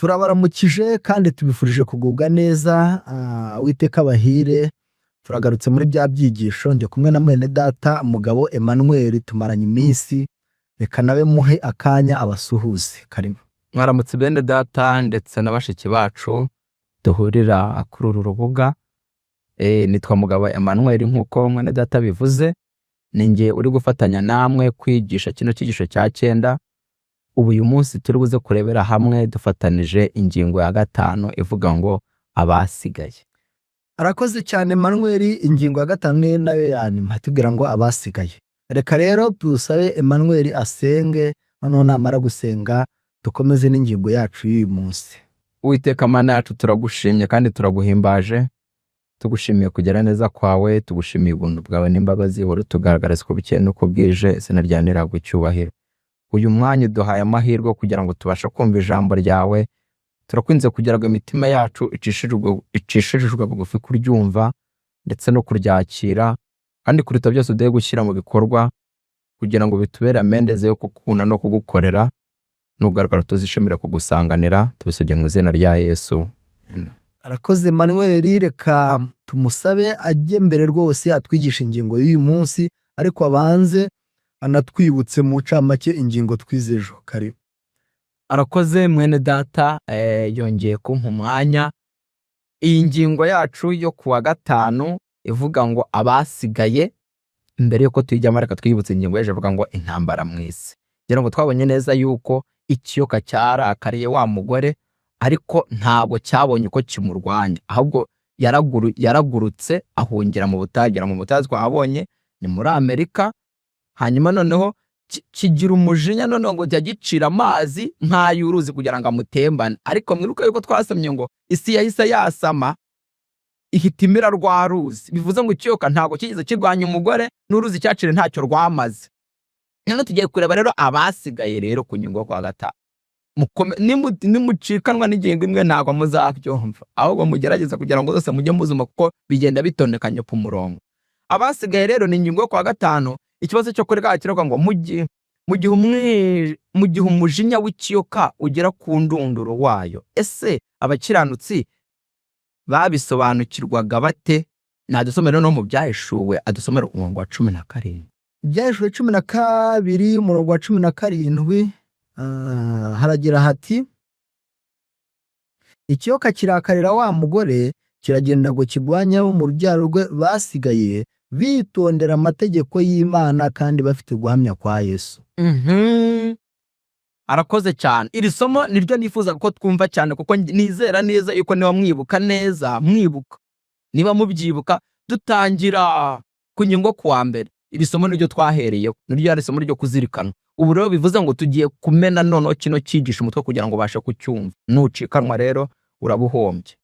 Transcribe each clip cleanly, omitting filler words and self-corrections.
Turabaramukije kandi tubifurije kugubwa neza. Uwiteka abahire. Turagarutse muri bya byigisho, ndi kumwe na mwene data Mugabo Emmanuel, tumaranye iminsi. Reka nawe muhe akanya abasuhuze. Karibu. Mwaramutse bene data ndetse na bashiki bacu duhurira kuri uru rubuga. Nitwa Mugabo Emmanuel nk'uko mwene data bivuze, ni njye uri gufatanya namwe kwigisha kino cyigisho cya cyenda. Ubu uyu munsi turi buze kurebera hamwe dufatanije ingingo ya gatanu ivuga ngo abasigaye. Arakoze cyane Emmanuel. Ingingo ya gatanu ni nayo ya nyuma itubwira ngo abasigaye. Reka rero dusabe Emmanuel asenge, noneho namara gusenga dukomeze n'ingingo yacu y'uyu munsi. Uwiteka Mana yacu, turagushimye kandi turaguhimbaje, tugushimiye kugera neza kwawe, tugushimiye ubuntu bwawe n'imbabazi uhora utugaragariza uko bukeye n'uko bwije. Izina ryawe nirihabwe icyubahiro. Uyu mwanya uduhaye amahirwe kugira ngo tubashe kumva ijambo ryawe. Turakwinginze kugira ngo imitima yacu icishirijwe bugufi kuryumva ndetse no kuryakira, kandi kuruta byose uduhe gushyira mu bikorwa kugira ngo bitubere amendeze yo kukunda no kugukorera. Nugaragara tuzishimira kugusanganira. Tubisabye mu izina rya Yesu. Arakoze Emmanuel. Reka tumusabe ajye mbere rwose atwigisha ingingo y'uyu munsi, ariko abanze anatwibutse mu ncamake ingingo twize ejo. Karibu. Arakoze mwene data, yongeye kumpa umwanya. Iyi ngingo yacu yo kuwa gatanu ivuga ngo abasigaye. Mbere yuko tuyijyamo, reka twibutse ingingo y'ejo ivuga ngo intambara mu isi. Ngira ngo twabonye neza yuko ikiyoka cyarakariye wa mugore, ariko ntabwo cyabonye uko kimurwanya, ahubwo yaragurutse ahungira mu butayu. Agera mu butayu, twabonye ni muri Amerika. Hanyuma noneho kigira umujinya, noneho ngo jya gicira amazi nk'ay'uruzi kugira ngo amutembane. Ariko mwibuke yuko twasomye ngo isi yahise yasama, ihita imira rwa ruzi. Bivuze ngo ikiyoka ntabwo kigeze kirwanya umugore, n'uruzi cyacire ntacyo rwamaze. Noneho tugiye kureba rero abasigaye. Rero ku ngingo yo kwa gatanu, nimucikanwa n'ingingo imwe ntabwo muzabyumva, ahubwo mugerageza kugira ngo zose mujye muzuma, kuko bigenda bitondekanye ku murongo. Abasigaye rero ni ingingo yo kwa gatanu. Ikibazo cyo kuri kiravuga ngo mu gihe umujinya w'ikiyoka ugera ku ndunduro wayo, ese abakiranutsi babisobanukirwaga bate? Nadusomere no mu Byahishuwe, adusomere umurongo wa 17. Ibyahishuwe 12, umurongo wa 17, haragira hati: "Ikiyoka kirakarira wa mugore, kiragenda ngo kirwanye abo mu rubyaro rwe basigaye, bitondera amategeko y'Imana kandi bafite guhamya kwa Yesu." Arakoze cyane. Iri somo niryo nifuza ko twumva cyane, kuko nizera neza yuko niba mwibuka neza, mwibuka, niba mubyibuka, dutangira ku ngingo kuwa mbere, iri somo niryo twahereyeho, niryo yari isomo ryo kuzirikana. Ubu rero bivuze ngo tugiye kumena noneho kino cyigisha umutwe kugira ngo ubashe kucyumva. Nucikanwa rero uraba uhombye.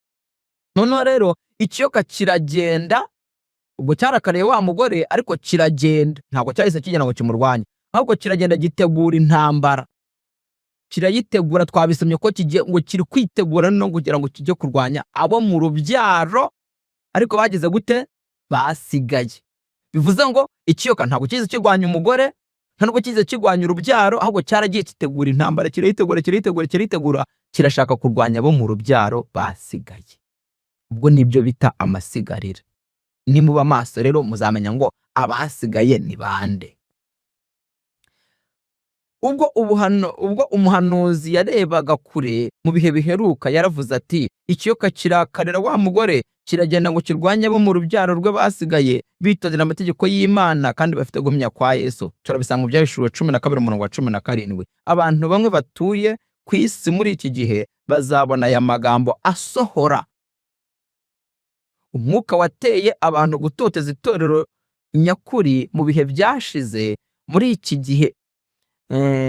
Noneho rero ikiyoka kiragenda, ubwo cyarakariye wa mugore, ariko kiragenda, ntabwo cyahise kigenda ngo kimurwanye, ahubwo kiragenda gitegura intambara, kirayitegura. Twabisomye ko kigiye ngo kiri kwitegura no kugira ngo kijye kurwanya abo mu rubyaro, ariko bagize gute? Basigaye. Bivuze ngo ikiyoka ntabwo kize kirwanya umugore, nta nubwo kize kirwanya urubyaro, ahubwo cyaragiye kitegura intambara, kirayitegura, kirayitegura, kirayitegura, kirashaka kurwanya abo mu rubyaro basigaye. Ubwo nibyo bita amasigarira. Nimuba maso rero muzamenya ngo abasigaye ni bande. Ubwo umuhanuzi yarebaga kure mu bihe biheruka, yaravuze ati: "Ikiyoka kirakarira wa mugore, kiragenda ngo kirwanye abo mu rubyaro rwe basigaye, bitondera amategeko y'Imana kandi bafite guhamya kwa Yesu." Turabisanga mu Byahishuwe 12, umurongo wa 17. Abantu bamwe batuye ku isi muri iki gihe bazabona aya magambo asohora. Umwuka wateye abantu gutoteza itorero nyakuri mu bihe byashize, muri iki gihe,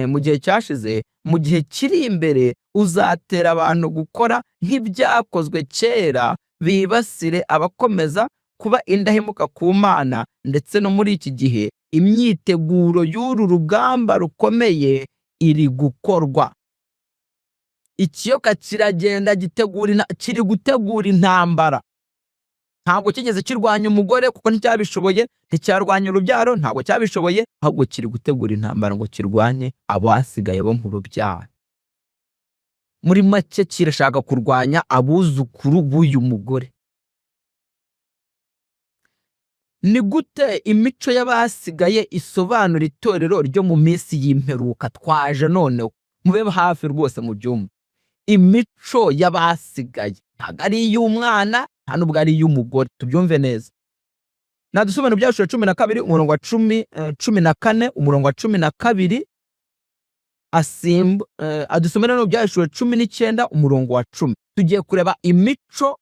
mu gihe cyashize, mu gihe kiri imbere uzatera abantu gukora nk'ibyakozwe kera, bibasire abakomeza kuba indahemuka ku Mana. Ndetse no muri iki gihe imyiteguro y'uru rugamba rukomeye iri gukorwa. Ikiyoka kiragenda gitegura kiri gutegura intambara. Ntabwo kigeze kirwanya umugore kuko nticyabishoboye, nticyarwanya urubyaro, ntabwo cyabishoboye, ahubwo kiri gutegura intambara ngo kirwanye abasigaye bo mu rubyaro. Muri make, kirashaka kurwanya abuzukuru b'uyu mugore. Ni gute imico y'abasigaye isobanura itorero ryo mu minsi y'imperuka? Twaje noneho, mube hafi rwose mu byumba. Imico y'abasigaye ntabwo ari iy'umwana, nta nubwo ari iy'umugore, tubyumve neza. Nadusomera Ibyahishuwe 12 umurongo wa 10, 14 umurongo wa 12, adusomere no Byahishuwe 19 umurongo wa 10. Tugiye kureba imico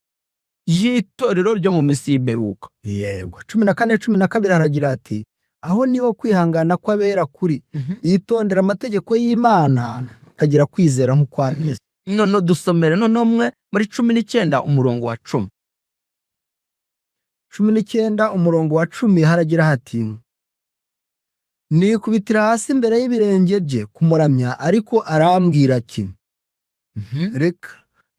y'itorero ryo mu minsi y'imperuka. Yego, 14 12 haragira ati: "Aho niho kwihangana kw'abera kuri, yitondera amategeko y'Imana, akagira kwizera nk'ukwa Yesu." None dusomere noneho mwe muri 19 umurongo wa 10. 19 umurongo wa 10 haragira hati: "Nikubitira hasi imbere y'ibirenge bye kumuramya, ariko arambwira ati: 'Reka,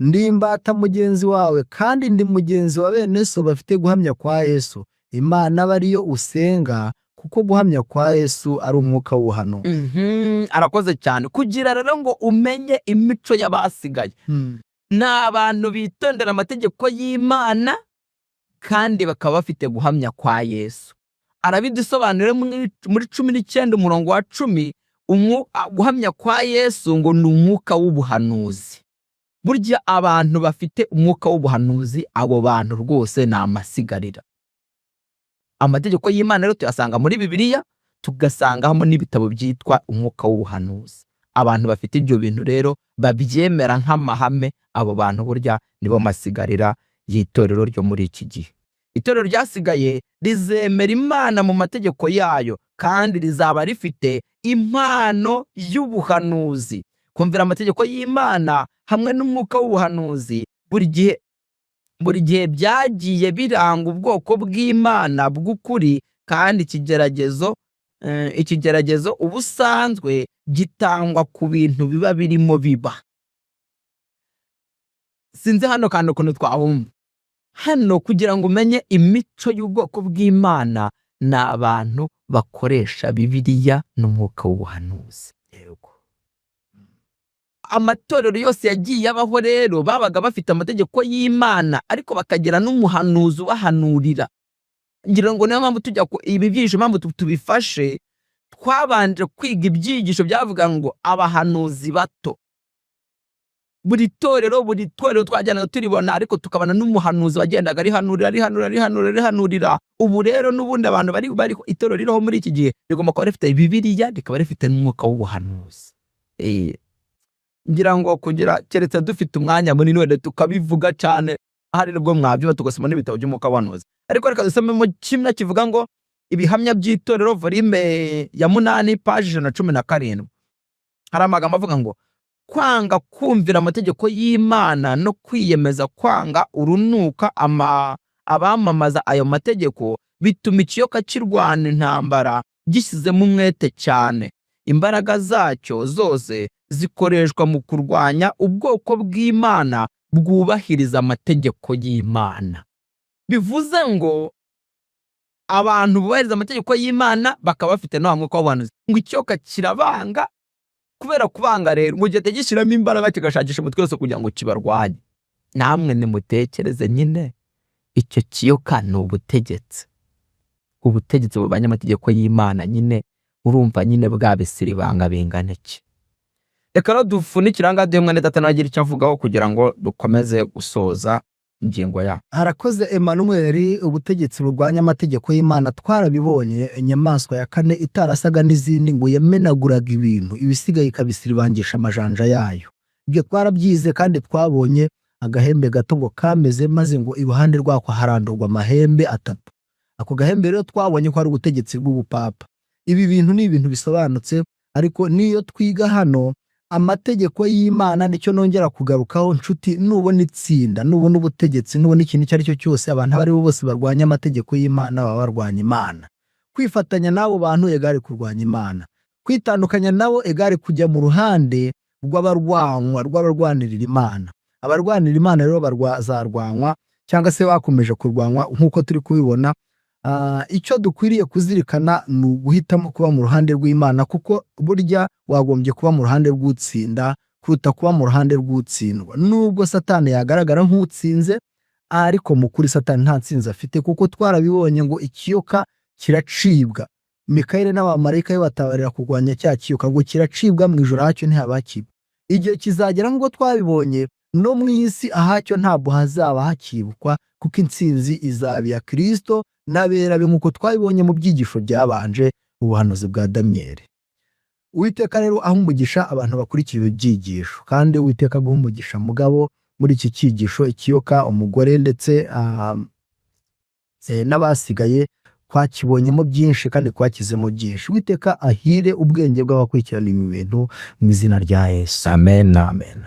ndi imbata mugenzi wawe, kandi ndi mugenzi wa bene so bafite guhamya kwa Yesu. Imana aba ariyo usenga, kuko guhamya kwa Yesu ari umwuka w'ubuhanuzi.'" Arakoze cyane. Kugira rero ngo umenye imico y'abasigaye, ni abantu bitondera amategeko y'Imana kandi bakaba bafite guhamya kwa Yesu. Arabidusobanurira muri 19 umurongo wa 10. Guhamya kwa Yesu ngo ni umwuka w'ubuhanuzi. Burya abantu bafite umwuka w'ubuhanuzi, abo bantu rwose ni amasigarira. Amategeko y'Imana rero tuyasanga muri Bibiliya, tugasangamo n'ibitabo byitwa umwuka w'ubuhanuzi. Abantu bafite ibyo bintu rero, babyemera nk'amahame, abo bantu burya nibo masigarira y'itorero ryo muri iki gihe. Itorero ryasigaye rizemera Imana mu mategeko yayo, kandi rizaba rifite impano y'ubuhanuzi. Kumvira amategeko y'Imana hamwe n'umwuka w'ubuhanuzi buri gihe, buri gihe byagiye biranga ubwoko bw'Imana bw'ukuri, kandi ikigeragezo ubusanzwe gitangwa ku bintu biba birimo biba. Sinzi hano kantu ukuntu twahumva hano. Kugira ngo umenye imico y'ubwoko bw'Imana, ni abantu bakoresha Bibiliya n'umwuka w'ubuhanuzi. Amatorero yose yagiye abaho rero babaga bafite amategeko y'Imana, ariko bakagira n'umuhanuzi ubahanurira. Ngira ngo niyo mpamvu tujya ku ibi byigisho, impamvu tubifashe, twabanje kwiga ibyigisho byavuga ngo abahanuzi bato. Buri torero, buri torero twajyanaga turibona, ariko tukabona n'umuhanuzi wagendaga arihanurira, arihanurira, arihanurira, arihanurira. Ubu rero n'ubundi abantu bari itorero ririho muri iki gihe rigomba kuba rifite Bibiliya, rikaba rifite n'umwuka w'ubuhanuzi. Ngira ngo kugira, keretse dufite umwanya munini wenda tukabivuga cyane, ahari nibwo mwabyumva, tugasoma n'ibitabo by'umwuka w'ubuhanuzi. Ariko reka dusomemo kimwe kivuga ngo Ibihamya by'Itorero, volume ya 8, paji 117. Hari amagambo avuga ngo kwanga kumvira amategeko y'Imana no kwiyemeza kwanga urunuka abamamaza ayo mategeko bituma ikiyoka kirwana intambara gishyizemo umwete cyane. Imbaraga zacyo zose zikoreshwa mu kurwanya ubwoko bw'Imana bwubahiriza amategeko y'Imana. Bivuze ngo abantu bubahiriza amategeko y'Imana bakaba bafite na wa mwuka w'ubuhanuzi, ngo ikiyoka kirabanga. Kubera kubanga rero, ngo gihita gishyiramo imbaraga, kigashakisha umutwe wose kugira ngo kibarwanye. Namwe nimutekereze nyine, icyo kiyoka ni ubutegetsi, ubutegetsi burwanya amategeko y'Imana nyine. Urumva nyine bwabisira ibanga bingana iki? Reka rero dufunikire aha ngaha, duhe mwene data nawe agira icyo avugaho kugira ngo dukomeze gusoza ingingo yacu. Harakoze Emmanuel. Ubutegetsi burwanya amategeko y'Imana twarabibonye. Inyamaswa ya kane itarasaga n'izindi, ngo yamenaguraga ibintu, ibisigaye ikabisiribangisha amajanja yayo. Ibyo twarabyize, kandi twabonye agahembe gato ngo kameze, maze ngo iruhande rwako harandurwa amahembe atatu. Ako gahembe rero twabonye ko ari ubutegetsi bw'ubupapa. Ibi bintu ni ibintu bisobanutse, ariko n'iyo twiga hano amategeko y'Imana, nicyo nongera kugarukaho, nshuti. Nubona itsinda, nubona ubutegetsi, nubona ikintu icyo ari cyo cyose, abantu abo ari bo bose barwanya amategeko y'Imana baba barwanya Imana. Kwifatanya n'abo bantu égale kurwanya Imana, kwitandukanya nabo égale kujya mu ruhande rw'abarwanywa, rw'abarwanirira Imana. Abarwanira Imana rero bazarwanywa, cyangwa se bakomeje kurwanywa nk'uko turi kubibona. Icyo dukwiriye kuzirikana ni uguhitamo kuba mu ruhande rw'Imana, kuko burya wagombye kuba mu ruhande rw'utsinda. kuruta kuba mu ruhande rw'utsindwa. Nubwo Satani yagaragara nk'utsinze, ariko mu kuri Satani nta ntsinzi afite, kuko twarabibonye ngo ikiyoka kiracibwa. Mikayeli n'abamarayika be batabarira kurwanya cya kiyoka, ngo kiracibwa, mu ijuru ahacyo ntihabakibwa. Igihe kizagera nk'uko twabibonye, no mu isi ahacyo ntabwo hazaba hakibukwa, kuko intsinzi izaba iya Kristo n'abera be, nk'uko twabibonye mu byigisho byabanje ubuhanuzi bwa Daniyeli. Uwiteka rero aha umugisha abantu bakurikira ibi byigisho, kandi Uwiteka aguha umugisha, mugabo, muri iki cyigisho, ikiyoka, umugore ndetse n'abasigaye. Twakibonyemo byinshi kandi twakizemo byinshi. Uwiteka ahire ubwenge bw'abakurikirana ibi bintu mu izina rya Yesu. Amen. Amen.